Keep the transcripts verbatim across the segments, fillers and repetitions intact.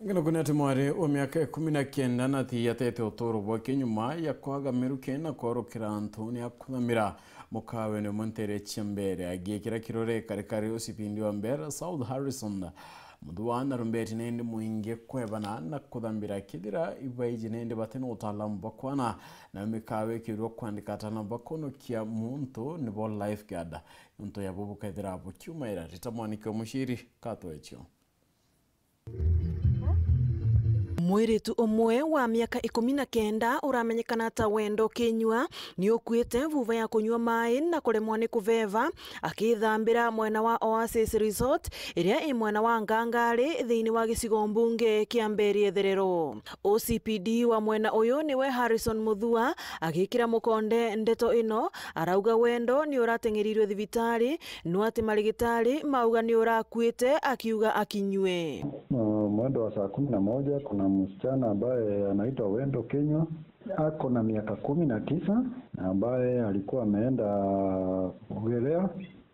Ngeno kunete mwari wa miaka ikumi na kenda na thiatete uturo bwake nyuma ya kwaga miruki na kworokera antu ni akuthamira mukawe ni muntere cia mbere agikira kirore karikari usipindi wa mbere South Harrison. Muthua na rumbeti nindi mwingi kwebana na kuthambira kithira ibaiji nindi bati na utaalamu bwa kwana na mikawe kirwa kwandika atana bakonokia muntu nibo lifeguard. Nontu ya bubu kethira bukiumaira rita mwaniki wa mushiri katwechio. Mwiritu umwe wa miaka ikumi na kenda uramenyekana ta Wendo Kinyua ni ukuite vuva ya kunyua mai na kuremwa ni kuveva akithambira mwena wa Oasis Resort iria i mwena wa Ngangari thiini wa gicigo mbunge kia Mberi Itherero. O C P D wa mwena uyu niwe Harrison Muthua agikira mukonde ndeto ino, arauga Wendo ni urateng'erirwe thibitari no ati marigitari mauga ni urakuite akiuga akinyue. Uh, mwendo wa saa kumi na moja, kuna msichana ambaye anaitwa Wendo Kinyua, ako na miaka kumi na tisa, na ambaye alikuwa ameenda kuogelea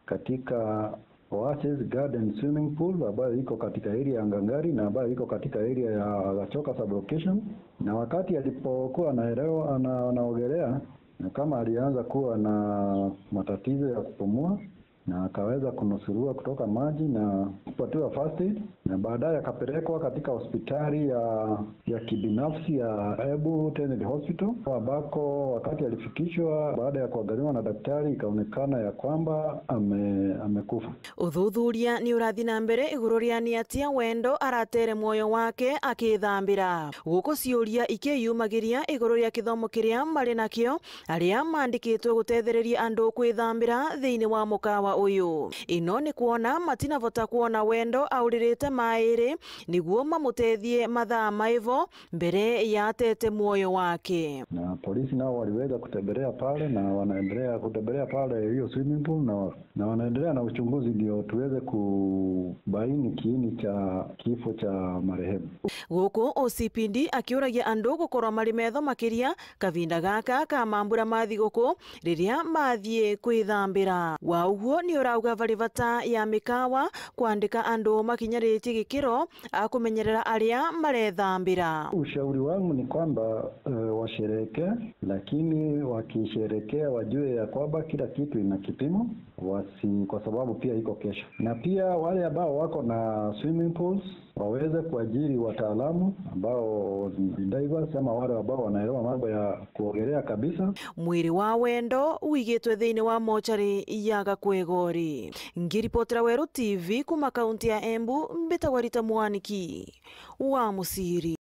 katika Oasis Garden Swimming Pool ambayo iko katika area ya Ngangari na ambayo iko katika area ya Gachoka Sub-Location. Na wakati alipokuwa anaelewa, ana-, anaogelea, na kama alianza kuwa na matatizo ya kupumua, na akaweza kunusurua kutoka maji na kupatiwa first aid, na baadaye akapelekwa katika hospitali ya, ya kibinafsi ya Embu Tenet Hospital, ambako wakati alifikishwa, baada ya kuangaliwa na daktari, ikaonekana ya kwamba ame-, amekufa. Uthuthuria ni urathi na mbere iguru ria ni atia Wendo aratere mwoyo wake akithambira. Guku ciuria ikiyumagiria iguru ria kithomo kiria mari nakio, aria maandikitwe gutethereria andu kwithambira thiini wa mukawa uyu. Ino ni kwona matinavota kwona Wendo auririte mairi niguo mamutethie mathaa maivo mbere ya atete mwoyo wake. Na polisi nao waliweza kutembelea pale na wanaendelea kutembelea pale hiyo swimming pool na, na wanaendelea na uchunguzi ndio tuweze kubaini kiini cha kifo cha marehemu. Guku O C P D akiuragia andu gukorwa mari metho makiria kavinda gaka ka mambura ma thiguku riria mathii kwithambira. Wa uguo ni urauga vari vata ya mikawa kwandika andu makinyaritie gikiro a kumenyerera aria marethambira. Ushauri wangu ni kwamba, eh, washerehekee, lakini wakisherehekea wajue ya kwamba kila kitu ina kipimo, wasi-, kwa sababu pia iko kesho. Na pia wale ambao wako na swimming pools, waweze kuajiri wataalamu ambao ni divers ama wale ambao wanaelewa mambo ya kuogelea kabisa. Mwiri wa Wendo wigitwe thiini wa mochari ya Gakwegori. Ngiripotera Weru T V kuma kaunti ya Embu, mbitagwa Rita Mwaniki wa Musiri.